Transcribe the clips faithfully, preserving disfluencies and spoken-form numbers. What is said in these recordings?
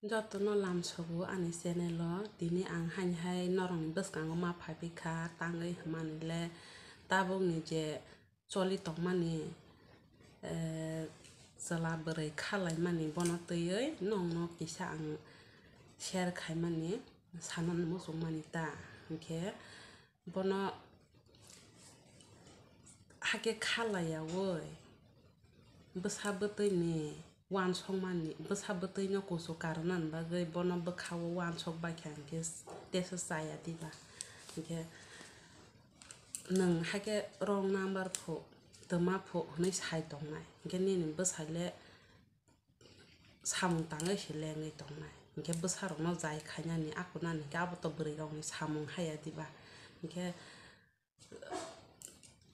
Jotono lamsogo ani channel o. Tini ang haini hai norokni bwskango ma phaiphikha tangwi hwnmani le, tabukni je choli tongmani, eh, chwla bwrwi khalaimani bono twiwi nokno kisa ang share khaimani sanani muchungmani ta. Hinkhe bono hakhe khalaiyawi bwsa bwtwini wansokmani, bwsa bwtwino kuchuk karwnani bagwi bono bwkhao wansok baikha hinkhe teisa chaya diba? Hinkhe nwng hakhe wrong number phu, twma phu hwnwi sai tongnai, hinkhe nini bwsai le samung tangwi se lengwi tongnai. Hinkhe bwsarokno jai khainani, akunani hinkhe abo to bwrwirokni samung haya diba? Hinkhe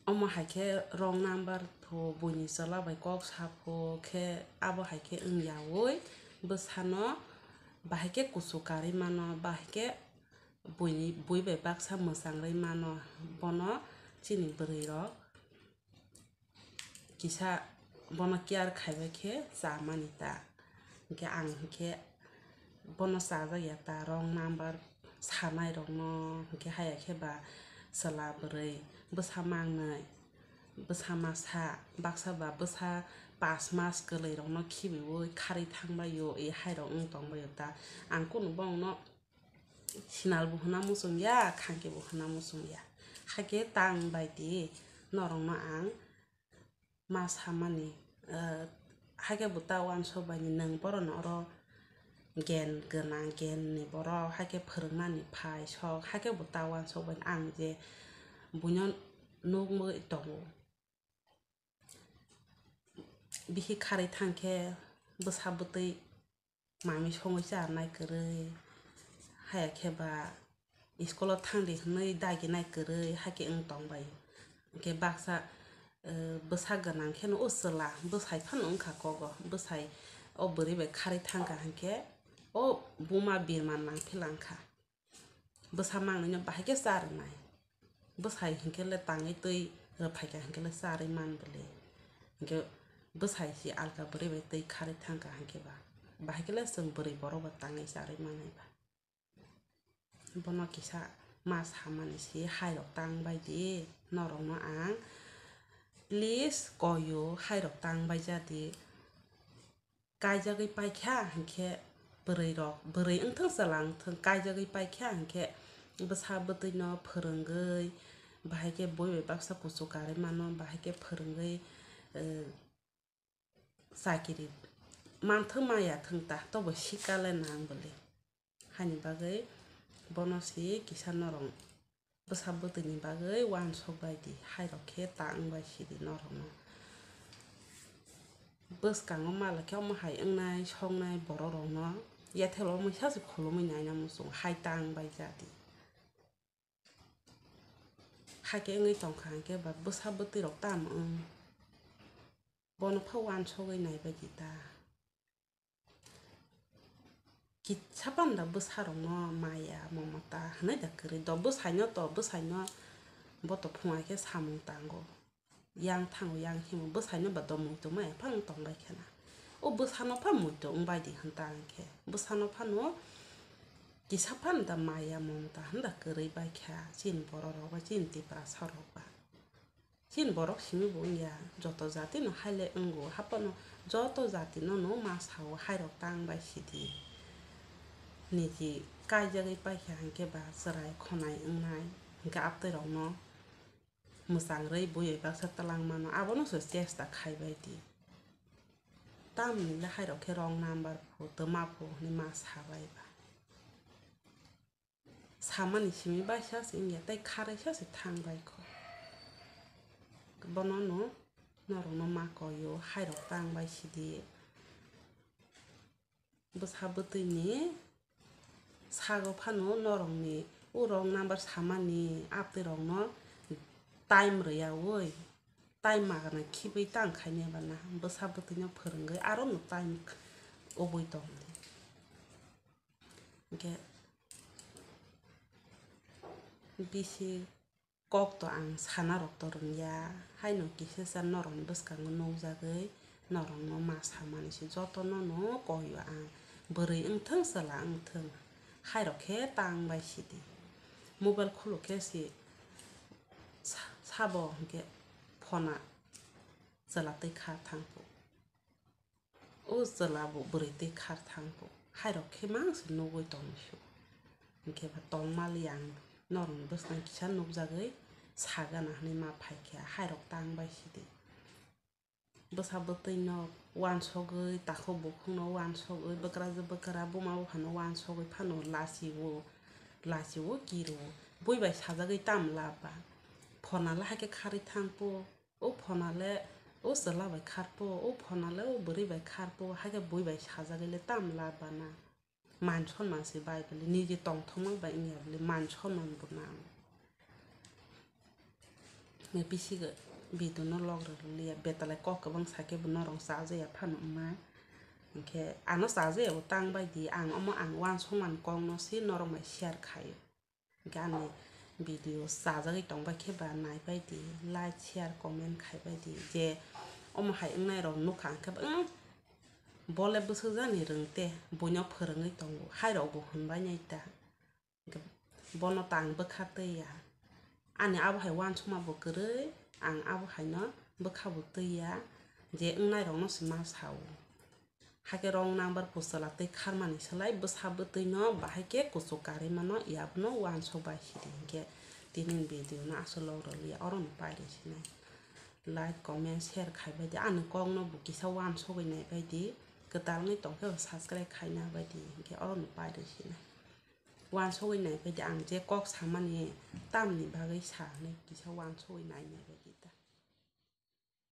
omo hai khe wrong number phu, buini chwla bai kok sa phu khe abo hai khe wngyawi bwsano bahai khe kuchuk karwi mano, bahai khe buini, bui bai baksa mwchang rwi mano, bono chini bwrwirok kisa bono care khaibai khe chamani ta. Hinkhe ang hinkhe bono chajak ya ta, wrong number sanairokno hinkhe haya khe ba chwla bwrwi, bwsa mangnwi, bwsa masa, baksa ba bwsa pas mas kwlwirokno khibiwi kharwi thangbaio, e hairok wng tongbaio ta. Ang kunu bongno sinal bo hwnna muchung ya, khangki bo hwnna muchung ya. Hakhe tang bai di, norokno ang ma samani, eh, hakhe bo ta wansok bai ni nwng borok no oro gyan gwnang, gyan ni borok hakhe phwrwng nani phai sok, hakhe bo ta wansok bai ni ang je buino nugwi tongo. Bihik kharwi thang khe bwsa bwtwi manwi songwi charnai kwrwi, haya khe ba school o thangdi hwnwi daginai kwrwi hakhe wng tongbai. Hinkhe baksa, eh, bwsa gwnang kheno o chwla bwsai phano wngkha kogo, bwsai o bwrwi bai kharwi thangkha hinkhe o buma birman nang philangkha. Bwsa mangnwino bahai khe cha rwnai. Bwsai hinkhe le tangwi twi rwphaikha hinkhe le cha rwi man bwle. Hinkhe bwsai se alka bwrwi bai twi kharwi thangkha hinkhe ba. Bahai khe le chwng bwrwi borok bo tangwi cha rwi manai ba. Bono kisa ma samani se hairok tang bai di norokno ang. Please koyo hairok tang bai ja di. Kaijagwi paikha hinkhe bwrwirok, bwrwi wngthung chwla wngthung, kaijagwi paikha hinkhe bwsa bwtwino phwrwngwi, bahai khe bui bai baksa kuchuk karwi mano, bahai khe phwrwngwi, eh, chakiri manthung ma yathung ta, tobo sikale nang bwle. Haini bagwi bono se kisa norok bwsa bwtwini bagwi wansok bai di, hairok khe ta wng bai sidi norokno. Bwskango mala khe omo hai wngnai songnai borok rokno yathelo omo sasu khulumwi naina muchung hai ta wng bai ja di. Hakhe wngwi tongkha hinkhe ba bwsa bwtwi rok tamo wng, bono pha wansogwi nai bai di ta. Kisa panda bwsarokno maya momota hwnwi da kwrwi do, bwsaino to, bwsaino bo to phunga khe samung tango, yang thango, yang himo, bwsaino ba do muitu maya phano tongbai khena. O bwsano pha muitu wngbai di hwn ta hinkhe bwsano phano kisa panda maya momota hwnda kwrwi bai kha chini borok rok ba chini Tiprasa rok ba. Chini borok simi bo wngya, joto jati no haile wngo, haphano joto jati no no ma sao, hairok tang bai sidi. Niji kaijagwi paikha hinkhe ba chwrai khonai wngnai, hinkhe abtwi rok no mwchang rwi bui bai baksa twlang mano, abono se chesta khai bai di. Tamni le hairok khe wrong number phu, twma phu hwnwi ma sabai ba. Samani simi baisa se wngya tei kharaisa se thang bai kho. Bono no norokno ma koyo, hairok tang bai sidi. Bwsa bwtwini sago phano norokni o wrong number samani abtwi rokno time rwyawi, time magana khibwi tang khainai bana bwsa bwtwino phwrwngwi aro no time obwi tongdi. Hinkhe bisi kok to ang sana rok to rwngya, haino kisa sa norokni bwskango nukjagwi norokno ma samani se jotono no koyo ang. Bwrwi wngthwng, chwla wngthwng, hairok khe tang bai sidi. Mobile khuluk khe si sa-, sabo hwnkhe phona chwla twi khar thangkhu. O chwla bo bwrwi twi khar thangkhu. Hairok khe mang se nugwi tongsu. Hwnkhe ba tongmali ang norokni bwskango kisa nukjagwi sagana hwnwi ma phaikha, hairok tang bai sidi. Bwsa bwtwino uansugwi, takhuk bukhukno uansugwi, bwkrajwk bwkra, buma buphano uansugwi phano lachio, lachio, kiro. Bui bai sajagwi tamo lab ba? Phonale haikhe kharwi thangkhu, o phonale o chwla bai kharkhu, o phonale o bwrwi bai kharkhu, haikhe bui bai sajagwile tamo lab ba na? Man sonman se bai bole, nije tongthokma bai wngya bole man sonman bo nang. Bisi video no log rwliya, betalai kok kwbang sakhe bo norok chajaya phano wngma. Hinkhe ano chajaya bo tang bai di, ang omo ang uansukmani kok no se norok bai share khai. Hinkhe ani video chajagwi tongbai khe ba naibai di, like, share, comment khaibai di. Je omo hai wngnai rok nukha hinkhe ba, "Wng, bole bwswk jani rwng te, buino phwrwngwi tongo," hai rok bo hwnbai nai ta. Hinkhe bono tang bwkha twi ya. Ani abo hai uansukma bo kwrwi, ang abo haino bwkha bo twi ya, je wngnai rok no se ma sao. Hakhe wrong number kuchwla tei kharmani slai bwsa bwtwi no bahai khe kuchuk karwi mano, yabono uansuk bai sidi hinkhe tini video no aswk log rwliya, oro no pairi sinai. Like, comment, share khaibai di, ani kok no bo kisa uansugwi naibai di, kwtal wngwi tongkhe bo subscribe khaina bai di hinkhe oro no pairi sinai. Uansugwi naibai di, ang je kok samani tamni bagwi sa hwnwi kisa uansugwi nai naibai di.